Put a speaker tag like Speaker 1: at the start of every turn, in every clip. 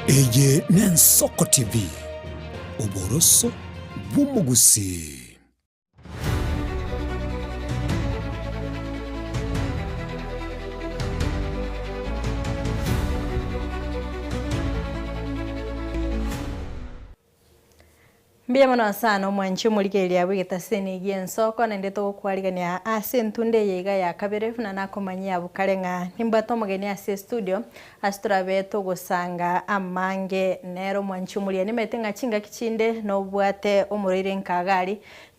Speaker 1: Eye n'Ensoko TV, oboroso bw'omogusii.
Speaker 2: Mbuya mono sana omwanchi omorigereria bw'egetaseni gi'ensoko, naende togokwarigania ase entunda eye iga ya kabere buna nakomanyia abwo kare ng'a nimbwate omogeni ase estudio ase torabe togosanga amange nere omwanchi omoria. Nimanyete ng'a chingaki chinde nobwate omorwaire nka iga aria,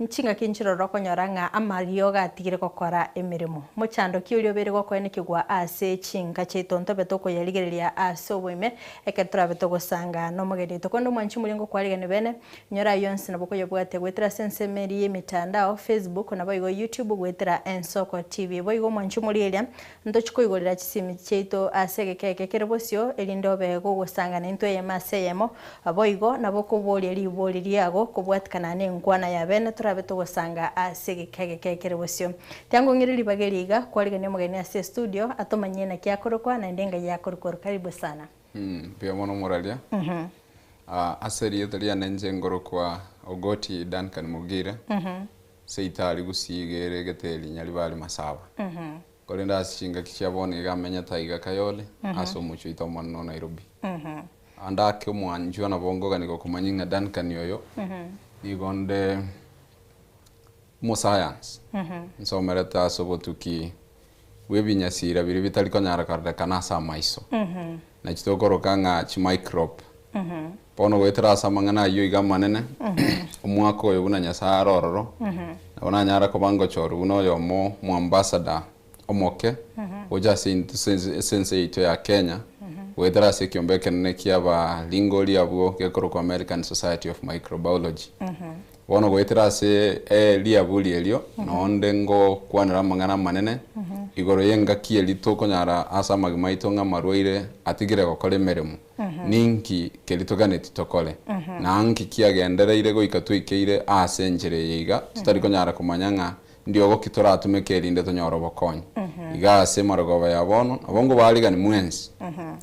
Speaker 2: chingaki nchiroro okonyora ng'a amariogo atigire gokora emeremo. Mochando ki oria obeire gokoenekigwa ase chinka chiaito ntobe tokoyarigereria ase oboime Ekero torabe togosanga nomogeni oito korende omwanchi omoria ngokwarigania bene, nyora ayio onsi nabo okoyabwatia goetera ase ensemo eria y'emitandao, Facebook, naboigo YouTube goetera Ensoko TV. Boigo omwanchi omoria eria, ntochi koigorera chisimi chiaito ase egeka eke kere bosio, erinde obe gogosanga naintwe eyemo ase eyemo, boigo nabo okoboria ribori riago kobwatikana nenkwana ya bene torabe togosanga ase egeka egeke kere bosio. Tiangong'ire ribaga eri iga kwarigania omogeni ase estudio atomanyie naki akorokwa naende engai akorokwa Karibu sana.
Speaker 3: Mbuya mono moraria. Ase erieta riane inche nkorokwa Ogoti Duncan Mogire, seitari Gusii iga ere Geteri Nyaribari Masaba. Korende ase chingaki chia bono iga amenyete aiga Kayole ase omochie oito omonene o Nairobi. Ande ake omwanchwa nabo nkogania gokomanyia ng'a Duncan oyo nigo onde Omosayansi, nsomerete ase obotuki bw'ebinyasira biria bitari konyara kororekana ase amaiso, nachi tokoroka ng'a chimicrobe. Bono goetera ase amang'ana ayio iga amanene, omwaka oyo buna Nyasae are ororo, nabo nanyara koba ngochorwa buna oyomo omoambassador omoke gocha ase intwe ase ense yaito ya Kenya, goetera ase ekiombe ekenene ki'abaringori abwo gekorokwa American Society of Microbiology. Bono goetera ase riaburi erio, nonde ngokwanera amang'ana amanene igoro y'engaki eria tokonyara ase amagima aito ng'a amarwaire atigire gokora emeremo. Ninki keria toganeti tokore? Na nki kiagendereire goika twaikeire aase enchera eye iga, totari konyara komanya ng'a Ndiogo ki toratumeke erinde tonyore obokonyi? Iga ase emarogoba ya bono, nabo nkobaarigani mwensi,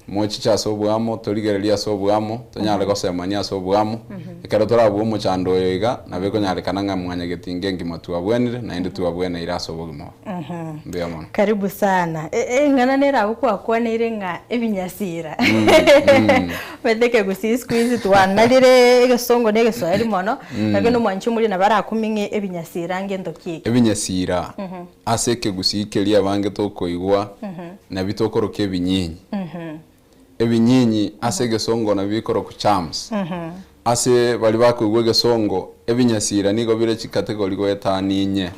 Speaker 3: mochiche ase oboamo, torigererie ase oboamo, tonyare gosemania ase oboamo. Ekero torabue omochando oyo iga, nabo ekonyarekana ng'a mwanyagetinga engima twabwenire, naende twabweneire ase obogima obo. Mbuya mono.
Speaker 2: Karibu sana. Eng'ana nere abwo kwakwaneire ng'a ebinyasira. Omanyete ekegusii siku hizi twanarire egesongo na egeswahili mono, lakini omwanchi omoria nabo arakuming'e ebinyasira ngento ki eke.
Speaker 3: Ebinyasira ase ekegusii keria abange tokoigwa nabio tokoroka ebinyinyi. Ebinyinyi ase egesongo nabio bikorokwa charms. Ase baria bakoigwa egesongo, ebinyasira nigo bire chicategory goetania inye.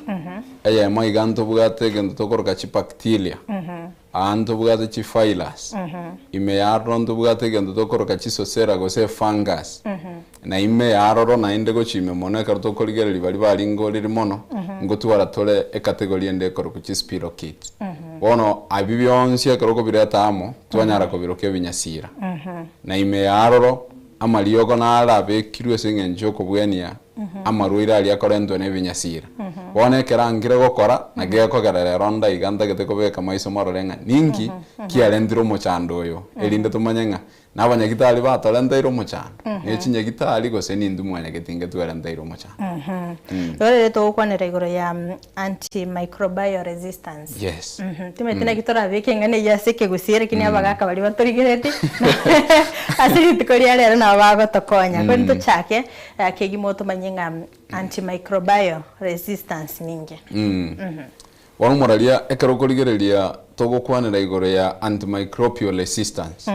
Speaker 3: Eyemo iga ntobwate egento tokoroka chibacteria. Aa ntobwate chiphyllas, ime y'aroro ntobwate egento tokoroka chisosera gose efungus, na ime y'aroro naende gochia ime mono ekero tokorigereria baria baringoriri mono, ngotwara tore ecategory ende ekorokwa chispirochetes. Bono abio bionsi ekero okobireta amo, twanyara kobiroka ebinyasira. Na ime y'aroro, amariogo naro abekirwe ase eng'encho y'okobwenia amarwaire aria akorentwe nebinyasira. Bono ekero angire gokora, naki gekogera rero ndaiga ntagete kobeka maiso morore ng'a ninki kiarentire omochando oyo, erinde tomanye ng'a nabanyagitari batorenteire omochando, ne chinyagitari gose nintwe mwanyagetinge twerenteire omochando.
Speaker 2: Igo rero togokwanera igoro ya antimicrobial resistance.
Speaker 3: Yes.
Speaker 2: Timanyeti naki torabeke eng'ana eyio ase ekegusii lakini abagaka baria batorigereti ase rituko ria rero nabo bagotokonya. Korende tochake kegima otomanye ng'a antimicrobial resistance ninki.
Speaker 3: Bono moraria ekero okorigereria togokwanera igoro ya antimicrobial resistance.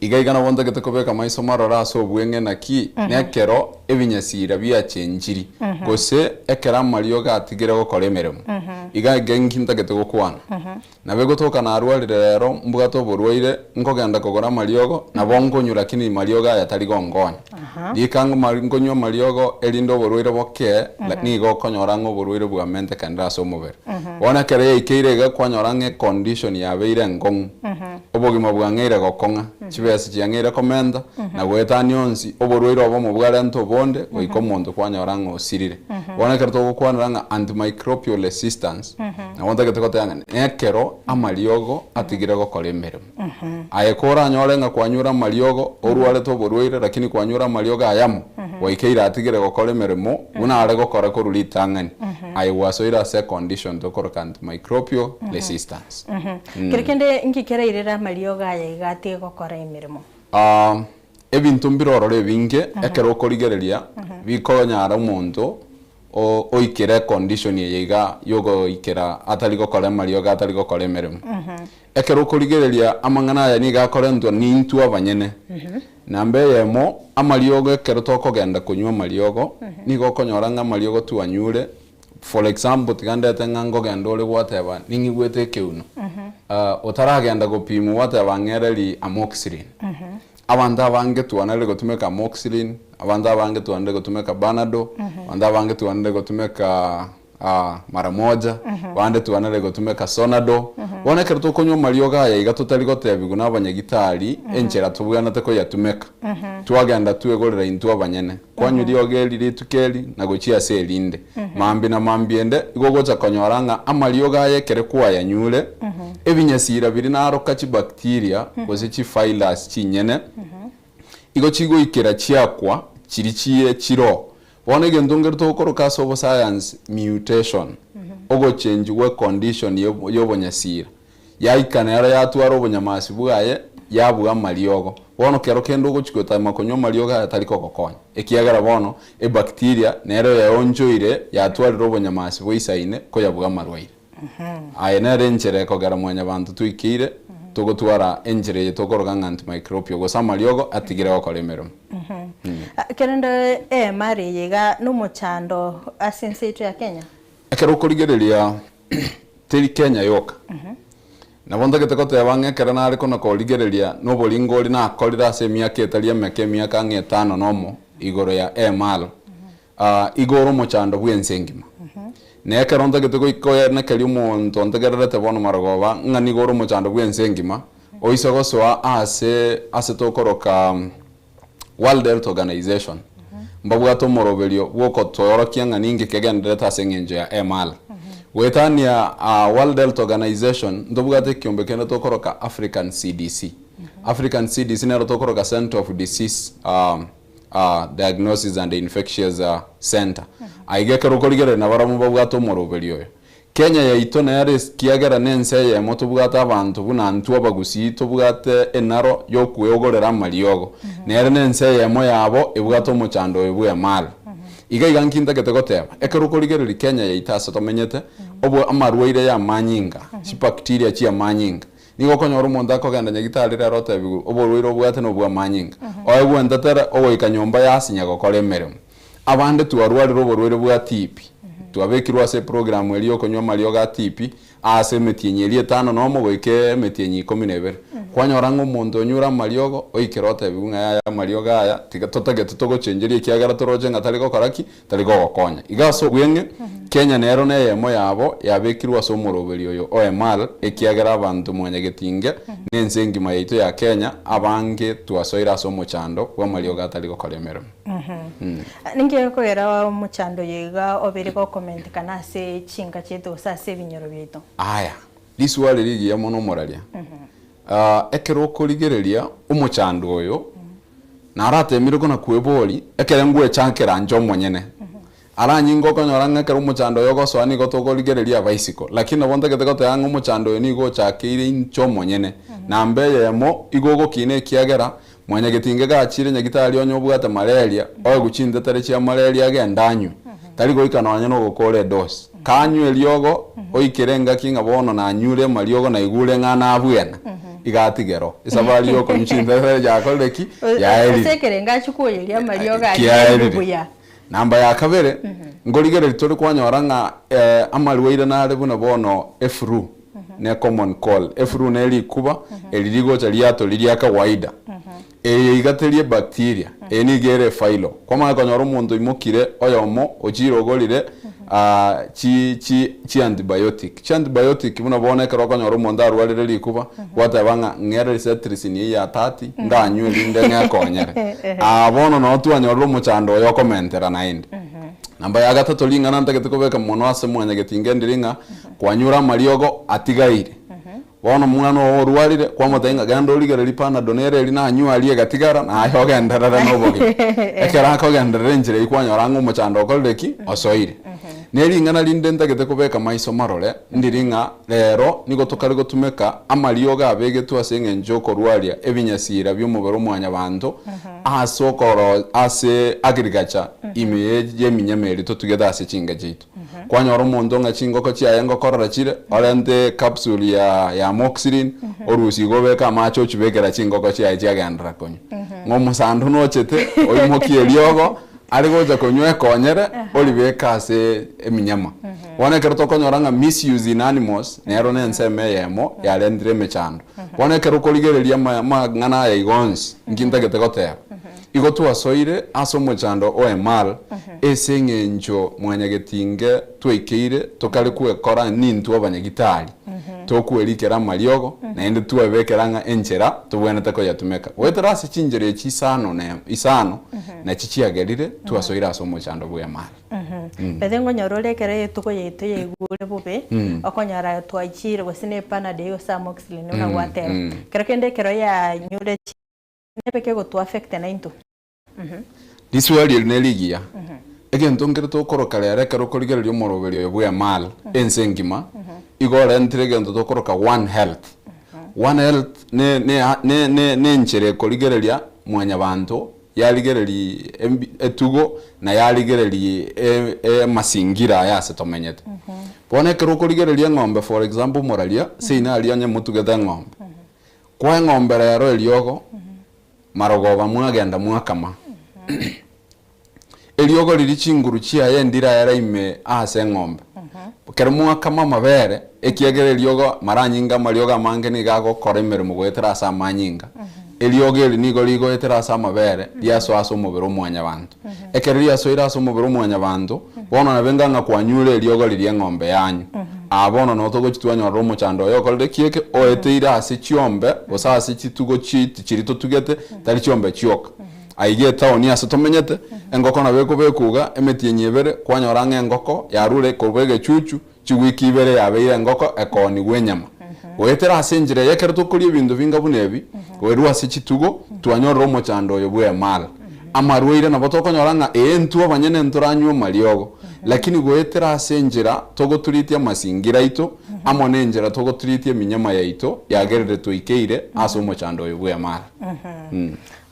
Speaker 3: Iga iga nabo ntagete kobeka maiso marore ase obweng'e naki nekero ebinyasira biachenchiri, gose ekero amariogo atigire gokora emeremo. Iga iga inki ntagete gokwana? Nabo egotoka narwarire rero mbwate oborwaire, nkogenda kogora amariogo, nabo nkonywa lakini mariogo aya tari gonkonya. Rika nkonywa amariogo erinde oborwaire bokee, nigo okonyora ng'a oborwaire bwamentekanire ase omobere. Bono ekero yaikeire iga kwanyora ng'a econdition yabeire enkong'u, obogima bwang'eire gokong'a. Chibesa chiang'eire komenta, na goetania onsi, oborwaire obomo bwarenta obonde, goika omonto kwanyora ng'a osirire. Bono ekero togokwanera ng'a antimicrobial resistance, nabo ntagete goteba ng'a nekero amariogo atigire gokora emeremo. Aye koranyore ng'a kwanyure amariogo, orwarete oborwaire lakini kwanyure amariogo ayamo, gwaikeire atigire gokora emeremo buna are gokora korwa ritang'ani, aye gwasoire ase econdition tokoroka antimicrobial resistance.
Speaker 2: Kero kende inki kerairere amariogo aya iga atige gokora emeremo?
Speaker 3: Ebinto mbire ororo ebinge ekero okorigereria bikonyara omonto oikere econdition eye iga yogoikera atari gokora amariogo atari gokora emeremo. Ekero okorigereria amang'ana aya nigo akorentwa nintwe abanyene. Namba eyemo, amariogo ekero tokogenda konywa amariogo, nigo okonyora ng'a amariogo twanyure For example, tiga ndete ng'a nkogenda ore gwateba ning'igwete ekeuno, otaragenda gopimwa gwateba ng'ereri amoxicillin. Abanto abange twanarire gotumeka amoxicillin, abanto abange twanarire gotumeka panadol, abanto abange twanarire gotumeka mara moja, abande twanarire gotumeka sonadol. Bono ekero tokonywa amariogo aya iga totari gotebigwa na abanyagitari enchera tobwenerete koyatumeka, twagenda twegorera intwe abanyene. Kwanywa riogo eri rituko eri, na gochia ase erinde. Mambia na mambia ende igo ogocha konyora ng'a amariogo aya ekere kwayanyure, ebinyasira biria naroka chibacteria gose chivirus chinyene, igo chigoikera chiakwa chiria chie chiroo. Bono egento nkeri tokoroka ase obosayansi mutation, ogochengi gwe condition yobonyasira. Yaika nero yatwara obonyamasi bwaye, yabua amariogo. Bono kero kende ogochia gotama konywa amariogo aya tari kogokonya, ekiagera bono ebacteria nero yaonchoire yatwarire obonyamasi boisaine koyabua amarwaire. Aye nere enchera ekogera mwanyabanto toikeire togotwara enchera eye tokoroka ng'a antimicrobial gose amariogo atigire gokora emeremo.
Speaker 2: Kerende eemari eye iga nomochando ase ense yaito ya Kenya?
Speaker 3: Ekero okorigereria Teri Kenya yoka. Nabo ntagete goteba ng'a ekero nare kona korigereria noboringo oria nakorire ase emiaka etari emeke emiaka ang'e etano nomo igoro ya MR, igo ore omochando bw'ense engima. Na ekero ntagete goikoenekeria omonto ontegererete bono marogoba ng'a nigo ore omochando bw'ense engima, oise gosoa aase ase tokoroka World Health Organization mbabwate omoroberio bw'ogotoorokia ng'a ninki kegendererete ase eng'encho ya MR. Goetania World Health Organization, ntobwate ekiombe kende tokoroka African CDC. African CDC nero tokoroka Centre of Disease Diagnosis and Infectious Centre. Aiga ekero okorigereria nabarabwo mbabwate omoroberio oyo. Kenya yaito nere ekiagera nense eyemo tobwate abanto buna ntwe abagusii tobwate enaro yokweogorera amariogo. Nere nense eyemo yabo ebwate omochando oyo bw'emari. Iga iga nki ntagete goteba, ekero okorigereria Kenya yaito ase tomenyete, obwo amarwaire y'amanyinga, chibacteria chi'amanyinga, nigo okonyora omonto akogenda nyagitari rero otebigwe oborwaire obwate nobw'amanyinga, oegwe entetere ogoika nyomba yasinya gokora emeremo. Abande twarwarire oborwaire bwa TB, twabekirwe ase eprogramu eria y'okonywa amariogo a TB ase emetienyi eria etano nomo goika emetienyi ikomi na ebere. Kwanyora ng'a omonto onyure amariogo, oikere otebigwe ng'a yaya amariogo aya tiga totagete togochencheria ekiagera toroche ng'a tari gokora ki? Tari gogokonya. Iga ase obweng'e, Kenya nero neyemo yabo yabekirwe ase omoroberio oyo o MR ekiagera abanto mwanyagetinge na ense engima yaito ya Kenya abange twasoire ase omochando bw'amariogo atari gokora emeremo.
Speaker 2: Ninki gekogera omochando oyo iga obeire gokomentekana ase chinka chiaito gose ase ebinyoro biaito?
Speaker 3: Aya, riswali rigiya mono omoraria. Ekero okorigereria omochando oyo, naratemire kona kweboria, ekere ngwechakera inche omonyene, Aranyinge okonyora ng'a ekero omochando oyo ogosoa nigo tokorigereria abaisiko, lakini nabo ntagete goteba ng'a omochando oyo nigo ochakeire inche omonyene. Namba eyemo, igo ogokina ekiagera mwanyagetinge gachire nyagitari onye obwate malaria, oegwe chintetere chia malaria agende anywe, tari goika nonya nogokora edosi. Kanywe eriogo, oikere engaki ng'a bono nanyure amariogo naigure ng'a nabwena, iga atige ro. Esabari yokonywa chintetere yakorire ki?
Speaker 2: Ase
Speaker 3: Yaerire.
Speaker 2: ekerengo achie koyeria amariogo aria
Speaker 3: Kiaerire.
Speaker 2: buya.
Speaker 3: Namba ya kabere, nkorigereria tore kwanyora ng'a amarwaire nare buna bono eflu, ne common cold. Eflu ne rikuba eri rigocha riatori ria kawaida. Eye iga teri ebacteria, eye nigo ere efailo. Kwamanya konyora omonto oimokire oyomo ochire ogorire. Chi chi chiantibiotic. Chiantibiotic buna bono ekero okonyora omonto arwarire rikuba, gwateba ng'a ng'ere cetirizine eye ya 30 ndanywe erinde ng'ekonyere. Aa bono noo twanyorire omochando oyo okomentera naende. Namba ya gatato ring'ana ntagete kobeka mono ase mwanyagetinga ndiri ng'a kwanyure amariogo atigaire. Bono omwana oo orwarire, kwamotebia ng'a genda origererie panado nere eria nanywe aria egatigara, naye ogenderere na obogima. Ekero akogenderera enchera eyio kwanyora ng'a omochando okorire ki? Osoire. Ne ring'ana rinde ntagete kobeka maiso marore, ndiri ng'a rero nigo tokare gotumeka amariogo abegetwe ase eng'encho y'okorwaria ebinyasira bi'omobere o mwanyabanto ase okoro ase agriculture ime ye y'eminyama eria totugete ase chinka chiaito. Kwanyora omonto ng'a chingoko chiaye ngokorora chire, orente ecapsule ya ya amoxicillin, orusie igo obeke amache ochibekera chingoko chiaye chiagenderera konywa. Ng'a omosando nochete, oimokie eriogo, are gocha konywa ekonyere, oribeke ase eminyama. Bono ekero tokonyora ng'a misuse in animals, nero na ensemo eyemo yarentire emechando. Bono ekero okorigereria ama amang'ana aya igo onsi, nki ntagete goteba? Igo twasoire ase omochando o Emal, ase engencho mwanyagetinge twaikeire tokare gwekora nintwe abanyagitari, tokwerikera amariogo, naende twebekera ng'a enchera tobwenerete koyatumeka. Goetera ase chinchera echi isano ne isano nachi chiagerire twasoire ase omochando bw'Emal.
Speaker 2: Bethe nkonyora ore ekero etugo yaito yaigure bobe, okonyora twachire gose ne epanado eyio gose amoxicillin buna gwateba. Kero kende ekero yanyure chi. Nebe kegotu affect naintwe.
Speaker 3: Riswali eri nerigiya. Egento nkere tokoroka rero ekero okorigereria omoroberi oyo bw'emal ense engima, igo orentire egento tokoroka one health. One health ne ne ne ne nenchera ekorigereria mwanyabanto, yarigereria embi etugo, na yarigereria e amasingira aya ase tomenyete. Bono ekero okorigereria eng'ombe for example omoraria, seino aria onye motugete eng'ombe, Kwa eng'ombe rero eriogo, marogoba mwagenda mwakama. Eriogo riria chinguru chiaye ndiraera ime aase eng'ombe. Ekero mwakama amabere, ekiagera eriogo maranyinga amariogo amange nigo agokora emeremo goetera ase amanyinga, eriogo eri nigo rigoetera ase amabere riasoa ase omobere o mwanyabanto. Ekero riasoire ase omobere o mwanyabanto, bono nabe enga ng'a kwanyure eriogo riria eng'ombe yanyu. Aa bono noo togochia twanyorera omochando oyo okorire ki eke, oeteire ase chiombe, gose ase chitugo chiaito chiria totugete, tari chiombe chioka. Aiga etaoni ase tomenyete, engoko nabo ekobekwa iga, emetienyi ebere, kwanyora ng'a engoko yarure korwa egechuchu, chiwiki ibere yabeire engoko ekoonigwa enyama. Goetera ase enchera eye ekero tokoria ebinto binga buna ebi, goerwa ase chitugo, twanyorire omochando oyo bw'emara. Amarwaire nabo tokonyora ng'a ee intwe abanyene ntoranywe amariogo, lakini goetera ase enchera togoturitia amasingira aito, amo nenchera togoturitia eminyama yaito, yagerire twaikeire ase omochando oyo bw'emara.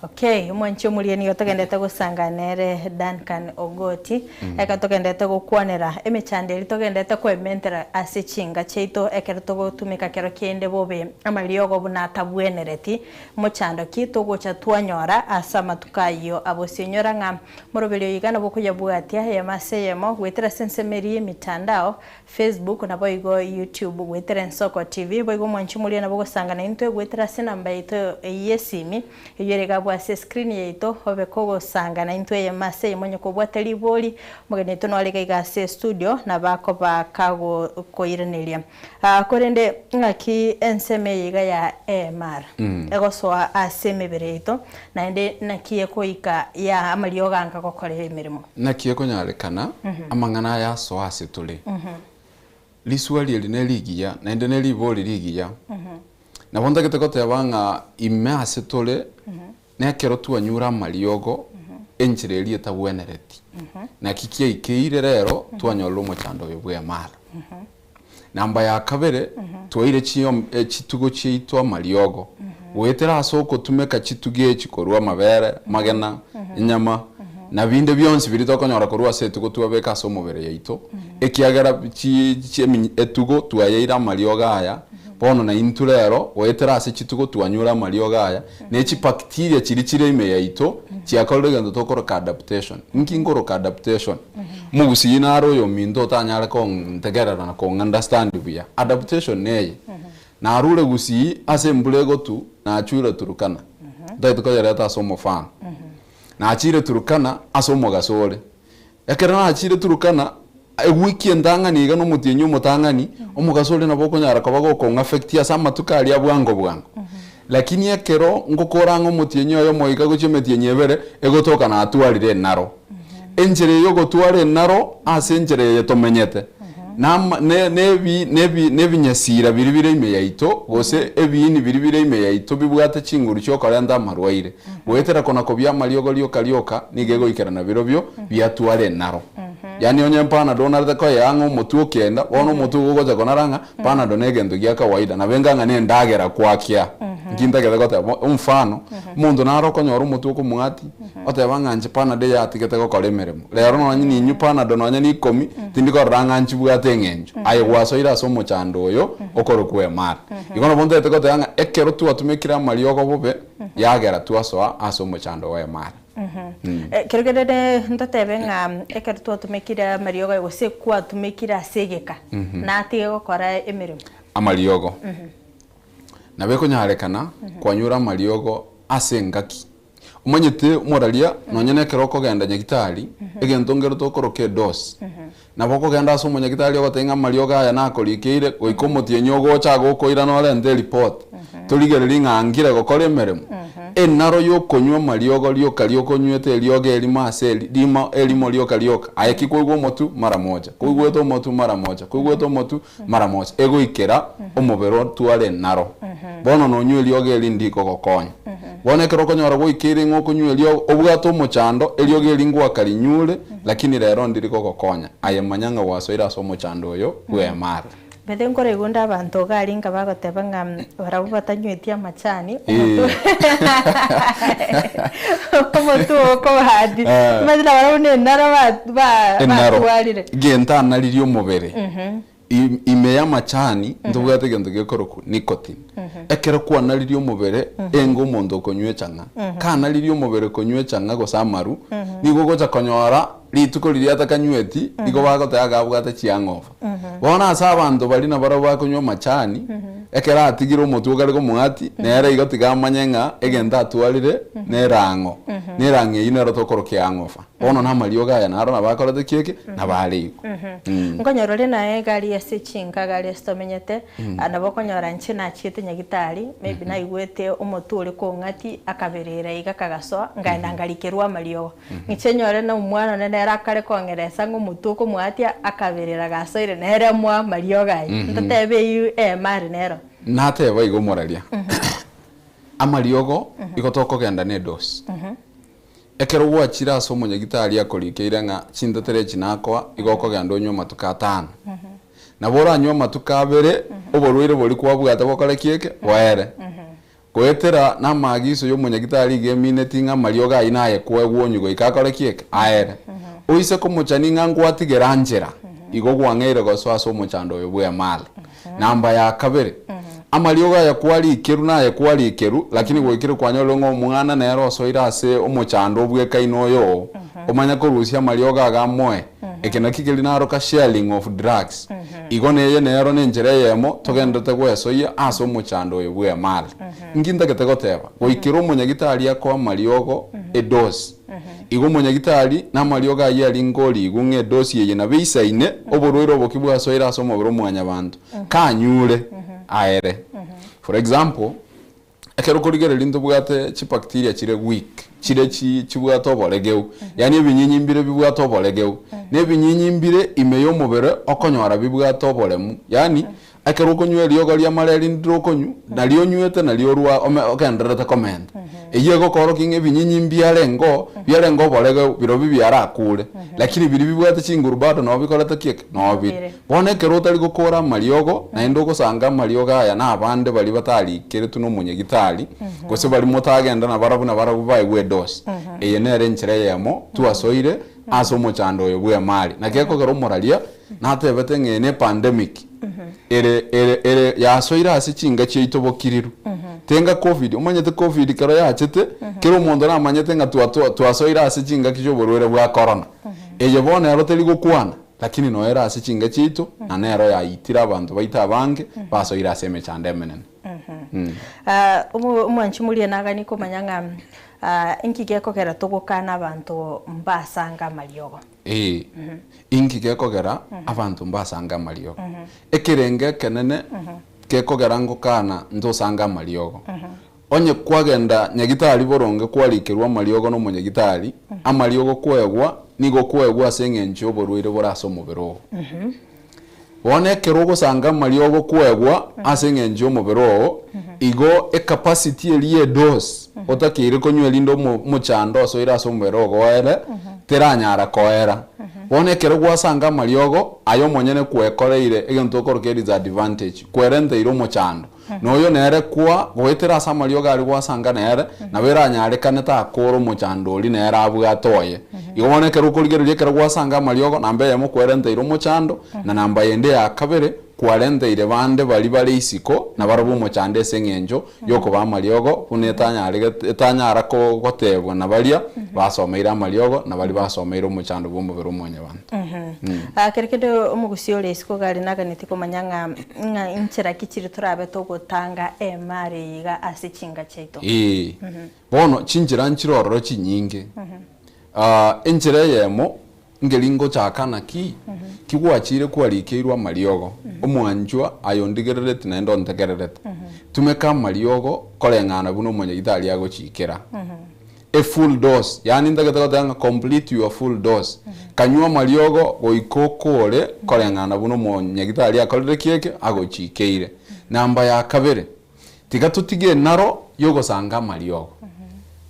Speaker 2: Okay, omwanchi omoria nigo togendete gosanga nere Duncan Ogoti, ekero togendete gokwanera emechando eria togendete koementera ase chinka chiaito ekero togotumeka kero kende bobe amariogo buna atabwenereti, mochando ki togocha twanyora ase amatuko ayio abosio. Inyora ng'a moroberio oyo iga nabo okoyabwatia eyemo ase eyemo goetera ase ensemo eria y'emitandao, Facebook naboigo YouTube goetera Ensoko TV. Boigo omwanchi omoria nabo ogosanga naintwe goetera ase enamba yaito y'esimi eyio ere igabwo ase escreen yaito obe kogosanga naintwe eyemo ase eyemo onye kobwate ribori omogeni oito nore iga iga ase estudio nabo akoba kagokoiraneria. Korende ng'aki ensemo eye iga ya AMR egosoa ase emebere yaito naende naki ekoika ya amariogo anga gokora emeremo?
Speaker 3: Naki ekonyarekana amang'ana aya asoa ase tore? Riswali eri nerigiya, naende neribori rigiya. Nabo ntagete goteba ng'a ime ase tore, nekero twanyure amariogo enchera eria etabwenereti. Naki kiaikeire rero twanyorire omochando oyo bw'emara. Namba ya kabere, twaire chitugo chiaito amariogo, goetera ase ogotumeka chitugo echi korwa amabere, amagena, enyama, na binde bionsi biria tokonyora korwa ase etugo twabeka ase omobere yaito, ekiagera etugo twayeire amariogo aya, bono naintwe rero goetera ase chitugo twanyure amariogo aya, ne chibacteria chiria chire ime yaito chiakorire egento tokoroka adaptation. Inki nkoroka adaptation? Omogusii nare oyominto otanyare kontegerera na kong understand buya. Adaptation neye, narure gusii ase embura egotu nachure Turkana, ntagete koyereta ase omofano. Nachire Turkana ase omogaso ore. Ekero nachire Turkana. Ewiki entang'ani iga na omotienyi omotang'ani, omogaso oria nabo okonyara koba gokong'affect ase amatuko aria bwango bwango. Lakini ekero ngokora ang'e omotienyi oyomo iga gochia emetienyi ebere, egotoka natwarire enaro. Enchera eye yogotwara enaro ase enchera eye tomenyete, nama ne nebi nebi nebinyasira biria bire ime yaito, gose ebiini biria bire ime yaito bibwate chinguru chiokorenta amarwaire. Goetera kona kobia amariogo rioka rioka, nigo egoikerana birobio biatwara enaro. Yaani onye panado onarete koyea ng'a omotwe okenda, bono omotwe igo ogocha konara ng'a panado na egento gia kawaida, nabo enga ng'a na endagera kwakia. Nki ntagete goteba? Omfano, omonto nare okonyora omotwe okomwatia, oteba ng'a inche panado eye yatigete gokora emeremo. Rero nonye ninywe panado nonye na ikomi, tindi korora ng'a nchibwate eng'encho. Aye gwasoire ase omochando oyo okorokwa emara. Igo nabo ntagete goteba ng'a ekero twatumekire amariogo bobe, yagera twasoa ase omochando o emara.
Speaker 2: Ekero kerende ntotebe ng'a ekero twatumekire amariogo aye gose kwatumekire ase egeka, natige gokora emeremo.
Speaker 3: Amariogo. Nabo ekonyarekana kwanyora amariogo ase engaki. Omanyete omoraria nonye na ekero okogenda nyagitari, egento nkere tokoroka edosi. Nabo okogenda ase omonyagitari ogotebia ng'a amariogo aya nakorikeire, goika omotienyi ogocha agokoirana orente eripoti, torigererie ng'a ngire gokora emeremo. Enaro yokonywa amariogo rioka rioka onywete eriogo erimo ase eri rimo erimo rioka rioka, aye ki kwaigwa omotwe mara moja, kwaigwete omotwe mara moja, kwaigwete omotwe mara moja, egoikera omobere otware enaro. Bono nonywe eriogo eri ndikogokonya. Bono ekero okonyora gwaikeire ng'a okonywa eriogo, obwate omochando, eriogo eri ngwakarinyure, Lakini rero ndiri gogokonya, aye manya ng'a gwasoire ase omochando oyo bw'emara.
Speaker 2: Bethe nkoraigwe onde abanto iga aria inga bagoteba ng'a barabwo batanyweti amachani, omotwe oo okobahadi, omanyete nabarabwo nenaro
Speaker 3: Enaro,
Speaker 2: batwarire.
Speaker 3: gento anaririe omobere, Ime y'amachani ntobwate egento gekorokwa nicotine. Ekero kwanaririe omobere enga omonto okonywa echang'a. Kanaririe omobere konywa echang'a gose amaru, nigo ogocha konyora rituko riria atakanyweti igo bagoteba iga abwate chiang'ofa. Bono ase abanto baria nabarabwo bakonywa amachani, ekero atigire omotwe okare komoatia, nere igo tiga amanye ng'a egento atwarire nerang'o. Nerang'o eyio nero tokoroka eang'ofa. Bono namariogo aya naro nabo akorete ki eke? Nabo are igo.
Speaker 2: Nkonyora ore naye egari ase chinka gari ase tomenyete, nabo okonyora inche nachiete nyagitari, maybe naigwete omotwe ore kong'ati akaberera iga kagasoa, nkaenda nkarikerwa amariogo. Inche nyore na omwana one nere akare kong'eresa ng'a omotwe okomwatia akaberera gasoire nere moa amariogo ayio. Ntotebe eyio emari nero.
Speaker 3: Nateba igo omoraria, amariogo igo tokogenda na edosi. Ekero gwachire ase omonyagitari akorikeire ng'a chintetera echi nakoa, igo okogenda onywe amatuko atano. Nabo oranywe amatuko abere, oborwaire boria kwabwate bokore ki eke? Boere. Goetera namaagiso y'omonyagitari iga emineti ng'a amariogo ayio naye koegwa onywe goika akore ki eke? Aere. Oise komochani ng'a ngwatigera nchera, igo gwang'eire gosoa ase omochando oyo bw'emali. Namba ya kabere, amariogo aya kwarikerwe naye kwarikerwe, lakini gwaikire kwanyorire ng'a omwana nere osoire ase omochando obwekaine oyo oo, omanye korusia amariogo aga amoe. Eke nakio keria naroka sharing of drugs. Igo neye nero nenchera eyemo togenderete gwesoyia ase omochando oyo bw'emali. Inki ntagete goteba? Goikera omonyagitari akoe amariogo edosi. Igo omonyagitari namariogo ayio aringe origwe ng'a edosi eye nabo eisaine oborwaire obo ki bwasoire ase omobere o mwanyabanto, kanyure aere. For example, ekero okorigereria ntobwate chibacteria chire weak, chire chi chibwate oboregeu, yaani ebinyinyi mbire bibwate oboregeu, na ebinyinyi mbire ime y'omobere okonyora bibwate oboremu, yaani Ekero okonywa eriogo ri'amara erinde okonywa, nario onywete nario orwa ome ogendererete komenta. Eyio egokoorokia ng'a ebinyinyi mbiarenge oo, biarenge oborege birobio biarakure, lakini biria bibwate chinguru bado nabo bikorete ki eke? Nabo bire. Bono ekero otari gokora amariogo, naende ogosanga amariogo aya na abande baria batarikeretwe na omonyagitari, gose baria motagenda nabarabwo nabarabwo baegwe edosi. Eye nere enchera eyemo twasoire ase omochando oyo bw'emari. Naki ekogera omoraria natebete ng'a eye ne epandemic. Ere ere ere yasoire ase chinka chiaito bokiriru. Tenga covid, omanyete covid kero yachete, kera omonto namanyete ng'a twa twa twasoire ase chingaki chi'oborwaire bwa corona. Eye bono ero teri gokwana, lakini noyo ere ase chinka chiaito, na nero yaitire abanto baito abange, basoire ase emechando emenene.
Speaker 2: Omwanchi moria naganie komanya ng'a inki gekogera togokana abanto mbasanga amariogo.
Speaker 3: Ee, inki gekogera abanto mbasange amariogo? Ekerengo ekenene gekogera ngokana ntosange amariogo. Onye kwagenda nyagitari boronge kwarikerwa amariogo na omonyagitari, amariogo koegwa nigo okoegwa ase eng'encho y'oborwaire bore ase omobere oo. Bono ekero ogosanga amariogo koegwa ase eng'encho y'omobere oo, igo ecapacity eria y'edose otakeire konywa erinde omo omochando osoire ase omobere ogo oere, teranyara koera. Bono ekero gwasanga amariogo, aye omonyene kwekoreire egento okoroka edisadvantage, kwerenteire omochando. Na oyo nere kwa goetera ase amariogo aria gwasanga nere, nabo eranyarekane takora omochando oria nere abwate oye. Igo bono ekero okorigereria ekero gwasanga amariogo, namba eyemo kwerenteire omochando, na namba yende ya kabere, kwarenteire bande baria bare isiko, nabarabwo omochando ase eng'encho yokobaa amariogo buna etanyaregete etanyara ko gotebwa na baria basomeire amariogo, na baria basomeire omochando bw'omobere o mwanyabanto.
Speaker 2: Ah, kero kende omogusii ore isiko iga are naganetie komanya ng'a ng'a inchera ki chiri torabe togotanga emari eye iga ase chinka chiaito.
Speaker 3: Ee, bono chinchera nchire ororo chinyinge. Ah, enchera eyemo Nkeri ngochaka naki? Ki gwachire kwarikeirwe amariogo, omwanchwa aye ondigerereti naende ontegererete. Tumeka amariogo koreng'ana buna omonyagitari agochikera. A full dose, yaani ntagete goteba ng'a complete your full dose. Kanywa amariogo goika okore koreng'ana buna omonyagitari akorire ki ekio agochikeire. Namba ya kabere, tiga totige enaro yogosanga amariogo.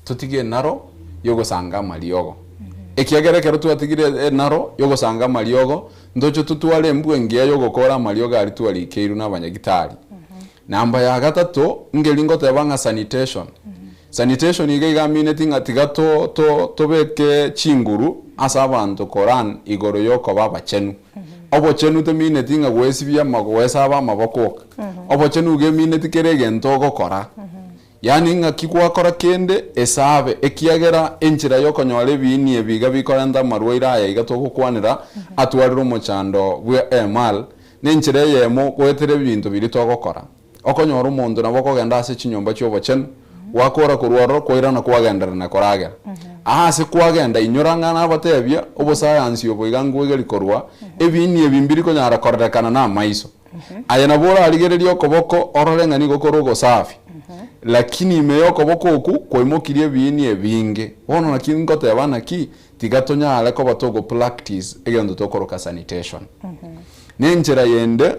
Speaker 3: Totige enaro yogosanga amariogo. Ekiagera ekero twatigire enaro yogosanga amariogo, ntoche totware embwa engiya yogokora amariogo aria twarikeirwe nabanyagitari. Namba ya gatato, ngeri ngoteba ng'a sanitation. Sanitation iga iga amineti ng'a tiga to to tobeke chinguru ase abanto koran igoro yokoba abachenu. Obochenu temineti ng'a gwesibia ama goesaba amaboko oka. Obochenu iga emineti kera egento ogokora. Yaani ng'aki gwakora kende esabe, ekiagera enchera y'okonyora ebiini ebi iga bikorenta amarwaire aya iga togokwanera atwarire omochando bwe emal, nenchera eyemo goetera ebinto biria togokora. Okonyora omonto nabo okogenda ase chinyomba chi'obochenu, gwakora korwa ororo kwairana kwagenderera na koragera. Aa ase kwagenda inyora ng'a nabatebia, obosayansi obo iga ngwegeri korwa, ebiini ebi mbiri konyara korerekana namaiso. Aye nabo orarigererie okoboko orore ng'a nigo kore ogosafi, lakini ime y'okoboko okwo kwaimokirie ebiini ebinge. Bono naki ngoteba naki, tiga tonyare koba togo practice egento tokoroka sanitation. Nenchera yende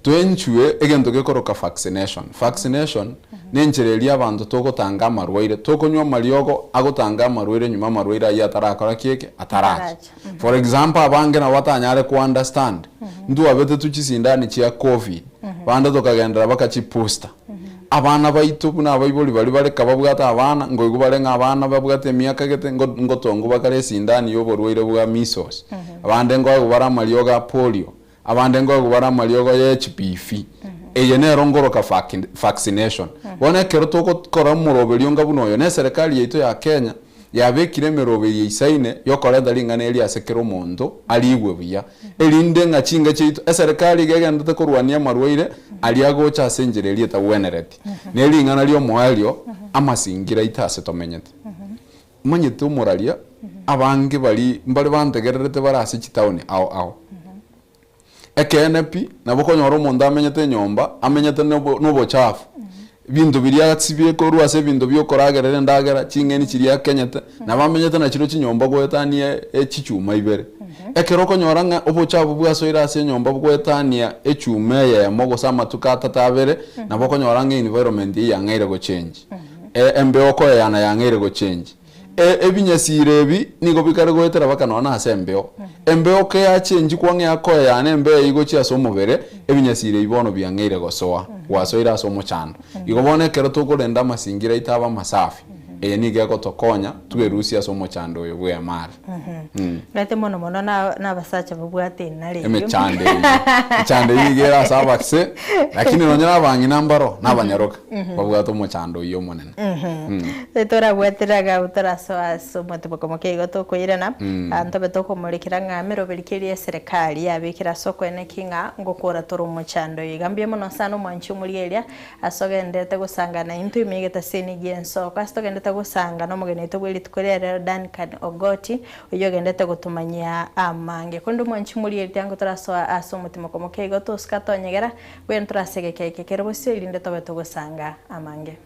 Speaker 3: twenchwe egento gekoroka vaccination. Vaccination nenchera eria abanto togotanga amarwaire, tokonywa amariogo agotanga amarwaire nyuma amarwaire ayio atarakora ki eke? Ataracha. For example abange nabo batanyare ko understand, ntwabetetwe chisindani chia covid, bande tokagenderera baka chi booster. Abana baito buna abaibori baria bare kababwate abana, nkoigwa bare ng'a abana babwate emiaka gete ngo ngotongwa bakare esindani ya oborwaire bwa measles, abande nkoegwa bare amariogo a polio, abande nkoegwa bare amariogo ya HPV. Eye nero nkoroka vaccination. Bono ekero togokora omoroberio onga buna oyo, na eserekari yaito ya Kenya, yabekire emeroberio eisaine y'okorenta ring'ana eri ase kera omonto arigwe buya, erinde ng'a chinka chiaito, eserekari iga egenderete korwania amarwaire aria agocha ase enchera eria etagwenereti. Ne ring'ana ri'omoerio, amasingira aito ase tomenyete. Omanyete omoraria, abange baria mbare bantegererete bare ase chitaoni ao ao. Ekeene pi, nabo okonyora omonto amenyete enyomba, amenyete nobo nobochafu, ebinto biria asibie korwa ase ebinto bia okoragerera endagera, ching'eni chiria akenyete, nabo amenyete nachirwe chinyomba goetania echichuma ibere. Ekero okonyora ng'a obochafu bwasoire ase enyomba goetania echuma eyemo gose amatuko atato abere, nabo okonyora ng'a environment eyio yang'eire gochange, embeo okoeyana yang'eire gochange. Ebinyasiiro ebi nigo bikare goetera baka nonya nase embeo. Embeo keyachenchigwa ng'a yakoeyana embeo eyio gochia ase omobere, ebinyasiiro ebi bono biang'eire gosoa, gwasoire ase omochando. Igo bono ekero tokorenda amasingira aito abe amasafi, eye nigo egotokonya twerusie ase omochando oyo bw'emari.
Speaker 2: Omanyete mono mono na nabasacha babwate enare eyio.
Speaker 3: Emechando eyio. Emechando eyio iga ere ase abase, lakini nonya na abang'ina mbaro, na abanyaroka, babwate omochando oyio omonene.
Speaker 2: Torabwatera iga torasoa ase omotuboka moke igo tokoirana, ntobe tokomorekera ng'a emeroberi keria eserekari yabekire ase okoeneki ng'a ngokora tore omochando oyo. Iga mbuya mono sana omwanchi omorigereria ase ogenderete gosangana intwe ime egetaseni gi'ensoko. Ase togenderete. togenderete gosanga nomogeni oito bwe rituko ria rero Duncan Ogoti, oyio ogenderete gotomanyia amange. Korende omwanchi morigereria tiango torasoa ase omotimoko moke igo tosuka tonyegera, bwene torasegeke eke kere bosio erinde tobe togosanga amange.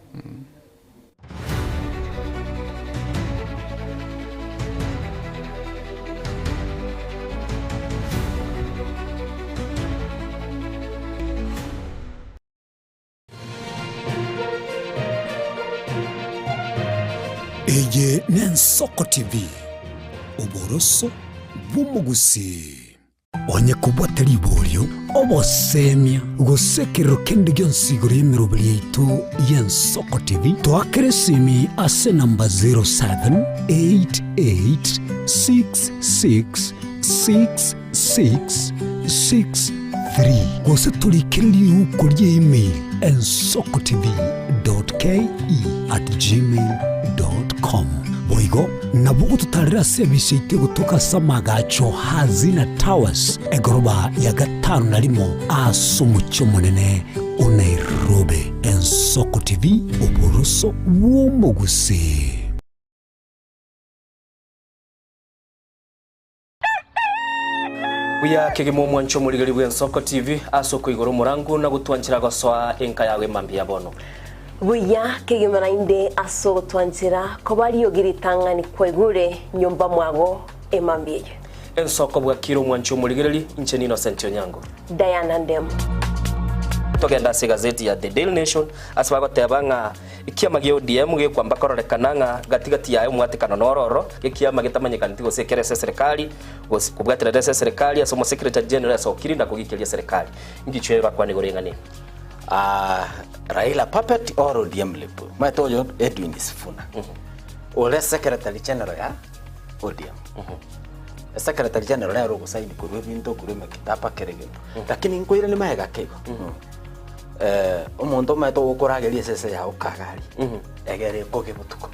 Speaker 1: Eye n'Ensoko TV, oboroso bw'omogusii. Onye kobwate riborio, obosemia, gose ekerero kende gionsi igoro y'emeroberi yaito y'Ensoko TV, toakere esimi ase enamba 0788666663 gose torikere riuko rie email ensokotv.ke@gmail.com. Boigo nabo ogototarera ase ebisi yaito egotoka ase amagacho Hazina Towers, egoroba ya gatano na rimo ase omochie omonene o Nairobi. Ensoko TV, oboroso bw'omogusii.
Speaker 4: Buya kegima omwanche omorigeri bw'Ensoko TV ase okoigora omorangu na gotwanchera gosoa enka yago emambia ya bono.
Speaker 5: Buya kegima naende ase ogotwanchera koba riogi ritang'ani kwaigure nyomba mwago emambia eye.
Speaker 4: Ensoko bwakire omwanche omorigereri, inche n'Innocent Onyango.
Speaker 5: Diana Ndemo.
Speaker 4: Togende ase egazeti ya The Daily Nation ase bagoteba ng'a Ekiama gia ODM gekwamba kororekana ng'a gati gati yaye omwatekano noro oro, ekiama getamanyekaneti gose ekere ase eserekari, gose kobwaterera ase eserekari ase omosekeretari general asokire na kogikeria eserekari. Inki chio bakwana igoro y'eng'ana eye?
Speaker 6: Ah, Raila puppet or ODM lip? Omanyete oyo Edwin Sifuna ore secretary general ya ODM. Secretary general nere ogosaini korwa ebinto korwa emekataba kera egento. Lakini nkoirania magega ake igo. Omonto omanyete ogokorageria esese yao kagari, egere ekoge botuko.